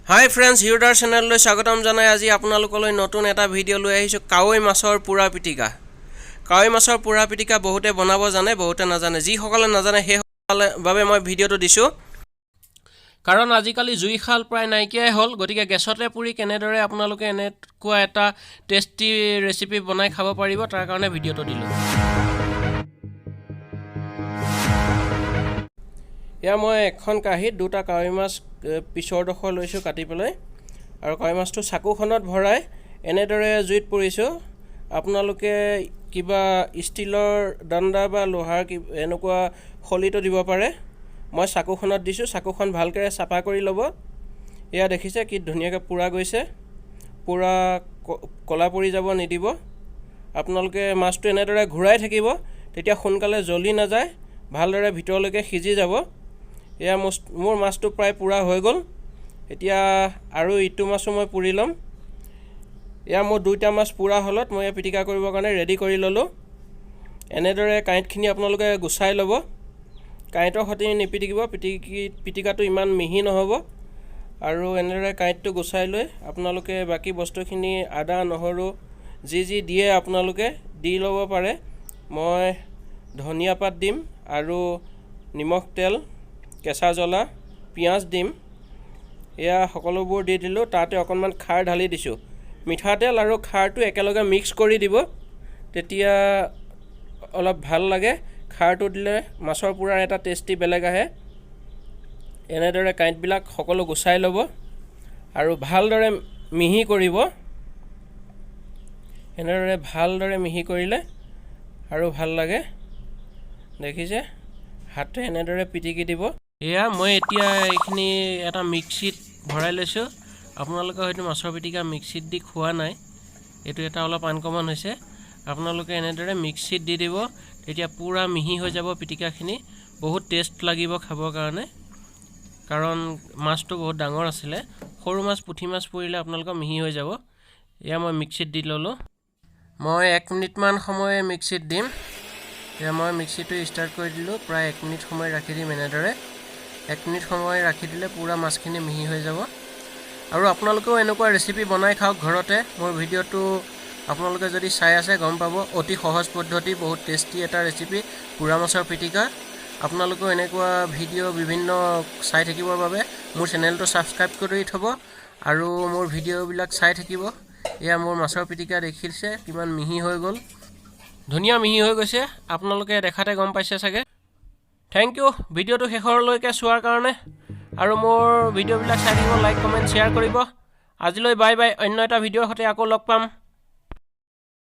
হাই friends, হিৰোদাৰ চেনেললৈ স্বাগতম জনাই আজি আপোনালোকলৈ নতুন এটা ভিডিঅ' লৈ আহিছোঁ, কাৱৈ মাছৰ পোৰা পিটিকা। কাৱৈ মাছৰ পোৰা পিটিকা বহুতে বনাব জানে, বহুতে নাজানে। যিসকলে নাজানে, সেইসকলৰ বাবে মই ভিডিঅ'টো দিছোঁ। কাৰণ আজিকালি জুইশাল প্ৰায় নাইকিয়াই হ'ল। গতিকে গেছতে পুৰি কেনেদৰে আপোনালোকে এনেকুৱা এটা টেষ্টি ৰেচিপি বনাই খাব পাৰিব, তাৰ কাৰণে ভিডিঅ'টো দিলোঁ। এয়া মই এখন কাঁহীত দুটা কাৱৈ মাছ পিছৰডোখৰ লৈছোঁ কাটি পেলাই আৰু কাৱৈ মাছটো চাকুখনত ভৰাই এনেদৰে জুইত পুৰিছোঁ। আপোনালোকে কিবা ষ্টীলৰ দাণ্ডা বা লোহাৰ এনেকুৱা খলিটো দিব পাৰে। মই চাকুখনত দিছোঁ। চাকুখন ভালকৈ চাফা কৰি ল'ব। এয়া দেখিছে, কি ধুনীয়াকৈ পোৰা গৈছে। পূৰা ক'লা পৰি যাব নিদিব। আপোনালোকে মাছটো এনেদৰে ঘূৰাই থাকিব, তেতিয়া সোনকালে জ্বলি নাযায়, ভালদৰে ভিতৰলৈকে সিজি যাব। এয়া মোৰ মাছটো প্ৰায় পোৰা হৈ গ'ল। এতিয়া আৰু ইটো মাছো মই পুৰি ল'ম। এয়া মোৰ দুইটা মাছ পোৰা হ'লত মই পিটিকা কৰিবৰ কাৰণে ৰেডি কৰি ল'লোঁ। এনেদৰে কাঁইটখিনি আপোনালোকে গুচাই ল'ব। কাঁইটৰ সৈতে নিপিটিকিব, পিটিকাটো ইমান মিহি নহ'ব। আৰু এনেদৰে কাঁইটটো গুচাই লৈ আপোনালোকে বাকী বস্তুখিনি, আদা, নহৰু যি যি দিয়ে আপোনালোকে দি ল'ব পাৰে। মই ধনিয়া পাত দিম আৰু নিমখ, তেল, কেঁচা জ্বলা, পিঁয়াজ দিম। এয়া সকলোবোৰ দি দিলোঁ। তাতে অকণমান খাৰ ঢালি দিছোঁ। মিঠাতেল আৰু খাৰটো একেলগে মিক্স কৰি দিব, তেতিয়া অলপ ভাল লাগে। খাৰটো দিলে মাছৰ পোৰাৰ এটা টেষ্টি বেলেগ আহে। এনেদৰে কাঁইটবিলাক সকলো গুচাই ল'ব আৰু ভালদৰে মিহি কৰিব। এনেদৰে ভালদৰে মিহি কৰিলে আৰু ভাল লাগে। দেখিছে, হাতে এনেদৰে পিটিকি দিব। এয়া মই এতিয়া এইখিনি এটা মিক্সিত ভৰাই লৈছোঁ। আপোনালোকে হয়তো মাছৰ পিটিকা মিক্সিত দি খোৱা নাই, এইটো এটা অলপ আনকমন হৈছে। আপোনালোকে এনেদৰে মিক্সিত দি দিব, তেতিয়া পূৰা মিহি হৈ যাব পিটিকাখিনি। বহুত টেষ্ট লাগিব খাবৰ কাৰণে। কাৰণ মাছটো বহুত ডাঙৰ আছিলে। সৰু মাছ, পুঠি মাছ পুৰিলে আপোনালোকৰ মিহি হৈ যাব। এয়া মই মিক্সিত দি ল'লোঁ। মই 1 মিনিটমান সময় মিক্সিত দিম। এয়া মই মিক্সিটো ষ্টাৰ্ট কৰি দিলোঁ। প্ৰায় 1 মিনিট সময় ৰাখি দিম এনেদৰে। 1 মিনিট সময় ৰাখি দিলে পূৰা মাছখিনি মিহি হৈ যাব। আৰু আপোনালোকেও এনেকুৱা ৰেচিপি বনাই খাওক ঘৰতে। মোৰ ভিডিঅ'টো আপোনালোকে যদি চাই আছে, গম পাব, অতি সহজ পদ্ধতি, বহুত টেষ্টি এটা ৰেচিপি, পোৰা মাছৰ পিটিকা। আপোনালোকেও এনেকুৱা ভিডিঅ' বিভিন্ন চাই থাকিবৰ বাবে মোৰ চেনেলটো ছাবস্ক্ৰাইব কৰি থ'ব আৰু মোৰ ভিডিঅ'বিলাক চাই থাকিব। এয়া মোৰ মাছৰ পিটিকা দেখিছে, কিমান মিহি হৈ গ'ল। ধুনীয়া মিহি হৈ গৈছে, আপোনালোকে দেখাতে গম পাইছে চাগে। Thank U ভিডিঅ'টো শেষৰলৈকে চোৱাৰ কাৰণে আৰু মোৰ ভিডিঅ'বিলাক চাই থাকিব, লাইক, কমেণ্ট, শ্বেয়াৰ কৰিব। আজিলৈ বাই বাই। অন্য এটা ভিডিঅ'ৰ সৈতে আকৌ লগ পাম।